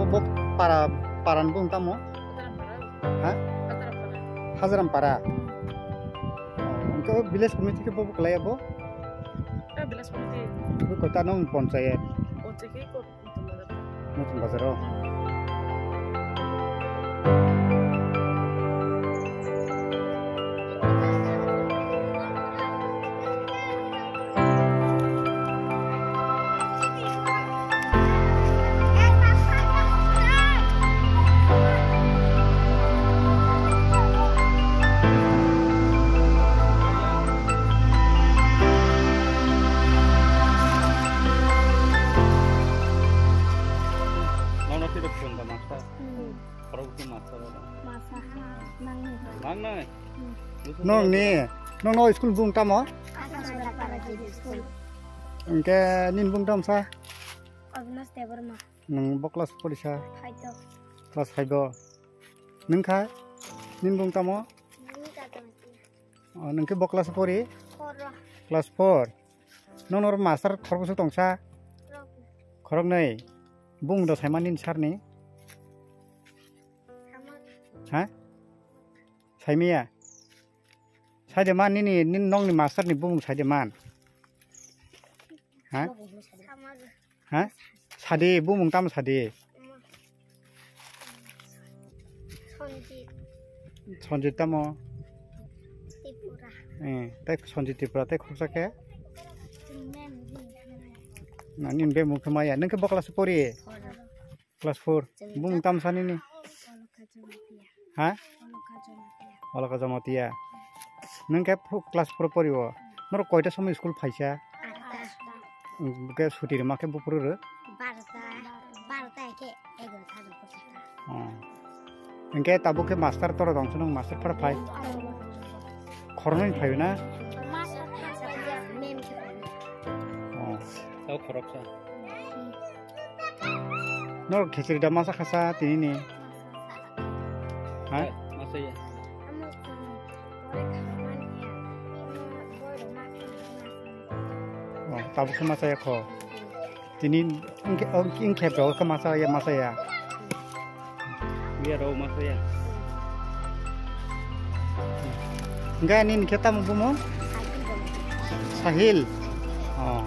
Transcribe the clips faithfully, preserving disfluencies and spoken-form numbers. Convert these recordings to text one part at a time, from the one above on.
Bo para, para ni bung tamo? Hataram para. Ha? Hataram para. Hajaram para. Oh, hwnkhe o village committee khe bo bo kwlai abo? Eh, village committee. Bo kota nong ponchayat. Ponchayat khe ko. Nutun bazar o. Nono tiro phone da master. Hmm. Khorok bwswk master oro. Masa ha, nangnai. Nangnai? Hmm. Nong ni, nong no school bung tamo? Asa Sodapara J B school. Hwnkhe nini bung tamo sa? Avinash Debbarma. Nwng bo class porisa? Five o. Class five o. Nwng kha? Nini bung tamo? Nini kha tamo? Oh, nwng khe bo class pori? Four o. Class four. Nono oro master khorokbwswk tongsa? Khoroknwi. Khoroknwi. Bung do saimani nini sir ni? Sama. Ha? Saimaya? Saide man nini, nini nongni master ni bung saide man. Ha? Sama. Ha? Sadi, bumung tamo sadi? Sanjit. Sanjit tamo? Tripura. Eh, tei Sanjit Tripura tei khoroksa khe? Mem. Na, nini bemung khe maya. Nwng khe bo class pori? Four. Class four. Bumung tamo sa nini? Oloka Jamatia. Ha? Oloka Jamatia. Oloka Jamatia. Nwng khe phu-, class four pori o. Norok koita somoi school phaisa? Atta. Hwnkhe suti rwma khe buphuru rw? Barota. Barota khe egarota rw. Oh. Hwnkhe tabuk khe master toro tong, nwng master phar phai? Khoroknwi phai na? Master phai, mem khe phai. Oh. Tao khoroksa. Norok khichiri da masa khasa tini ni? Ha? Masa ya. Oh, tabuk khe masa ya kho. Tini ingkhe, oh, ingkhe rok khe masa ya, masa ya. Iya rok masa ya. Enggak, ini, ini kita mau bumo? Sahil. Oh.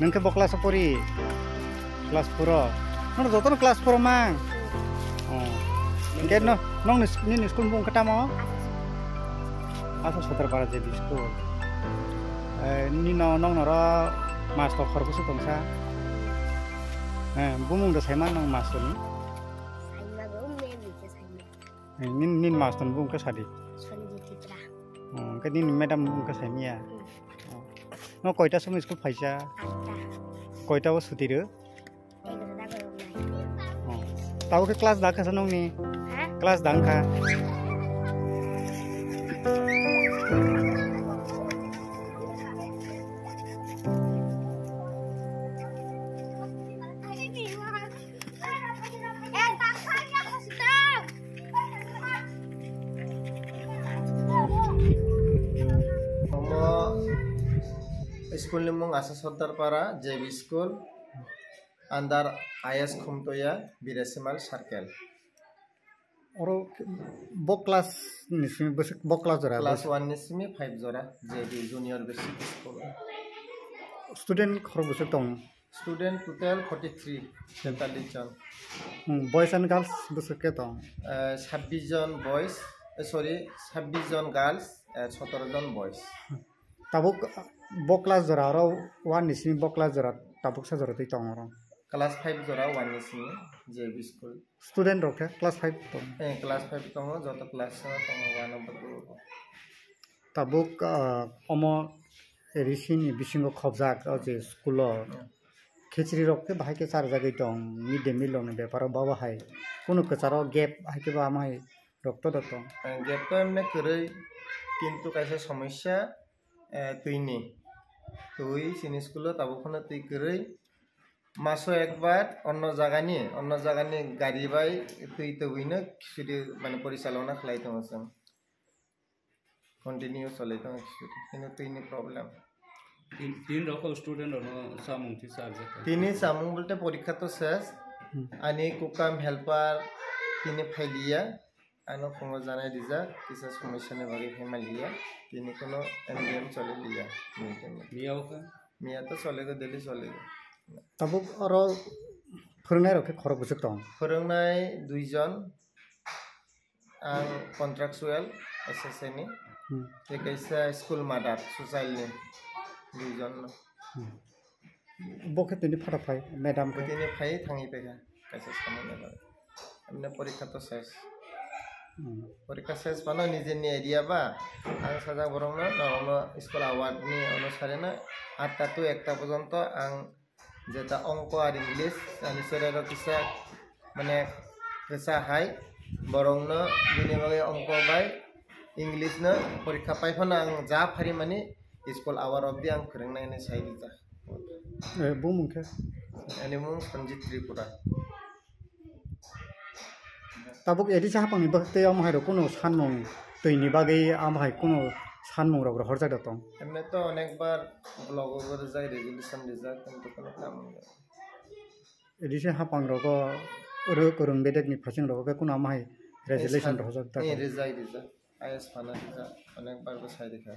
Nang khe bo class o pori? Class four o. Nono jotono class four o mang? Oh. Hwnkhe no, nongni sk-, nini school ni bung khe tamo? Asa Sodorpara J B school. Eh, nini no, nong noro master khorokbwswk tongsa? Eh, bumung da saiman nong master ni? Saima bo, mem ni khe saima. Eh, nini, nini master ni bung khe sadi? Sanjit Tripura. Oh, hwnkhe nini madam ni bung khe saimaya? Hmm. Oh. No koita somoi school phaisa? Atta. Koita o suti rw? Egarota borok nai. Oh. Tabuk khe class dang kha sa nongni? Ha? Class dang kha? Omo school ni mung Asa Sodorpara J B school, under I S Khumtoya, Birasimal circle. Oro bo class ni simi bwswk, bo class jora? Class one ni simi five jora, J B junior basic school. Student khorok bwswk tong? Student total forty three, tetalis jon. Hmm, boys and girls bwswk khe tong? Eh, sabbish jon boys, eh, sorry, sabbish jon girls, eh, sotoro jon boys. Tabuk bo class jora oro one ni simi bo class jora tabuk sa jora twi tong oro? Class five jora one ni simi J B school. Student rok khe class five tong? Eh, class five tongo, joto class o tongo, one o bagwi. Tabuk, ah, omo risi ni bisingo khobjak o je school o. Hmm. Khichiri rok khe bahai khe charjagwi tong, mid day meal rok ni bepar o ba bahai. Kunu kwcharo gap hai khe ba amai rok to da tong? Eh, gap to emne kwrwi, kintu kaisa somosya, eh, twi ni. Twi chini school o tabuk phano twi kwrwi. Maso ekbar onno jagani, onno jagani gari bai twi tobwino khichiri mane porichalona khlai tongo chwng. Continue cholai tongo khichiri. Hino twini problem. Tin, tin rokho student rokno samung twi charjak. Tini samung bolte porikha to ses, Hmm. Ani kukam helper tini phailiya, ano phungo janai rijak, kisa somosyani bagwi phaimaliya, tini kono M D M choli liya. Miya o kha? Miya to choligo, daily choligo. Tabuk oro phwrwngnairok khe khorok bwswk tong? Phwrwngnai duijon, ang contractual S S A ni, Hmm. tei kaisa school mother social ni duijon no. Hmm. Bo khe tini phatok phai, madam khe? Tini phai thangwi paikha, kaisa samani bagwi. Emne porikha to ses. Hmm. Porikha ses phano nijeni idea ba, ang sajak borokno, norokno school award ni onusare no atta to ekta porjonto ang jeta ongko ar English, ani cherairok kisa, mane, kisa hai, borokno bini bagwi ongko bai English no porikha pai phano ang ja phari mani school award obdi ang phwrwngnai hinwi sai rijak. Eh, bumung khe? Ani mung Sanjit Tripura. Tabuk A D C hapangni bagwi tei omo hai rok kunu sanmung twi ni bagwi amo hai kunu sanmung rok rohorjak da tong? Emne to onekbar blogo rijak, resolution rijak, kintu kunu kam wngya. A D C hapang rogo rw kwrwng bedek ni phasing rogo khe kunu amo hai resolution rohorjak da tong? Rijak, rijak. I S phano rijak, onekbar bo sai rikha.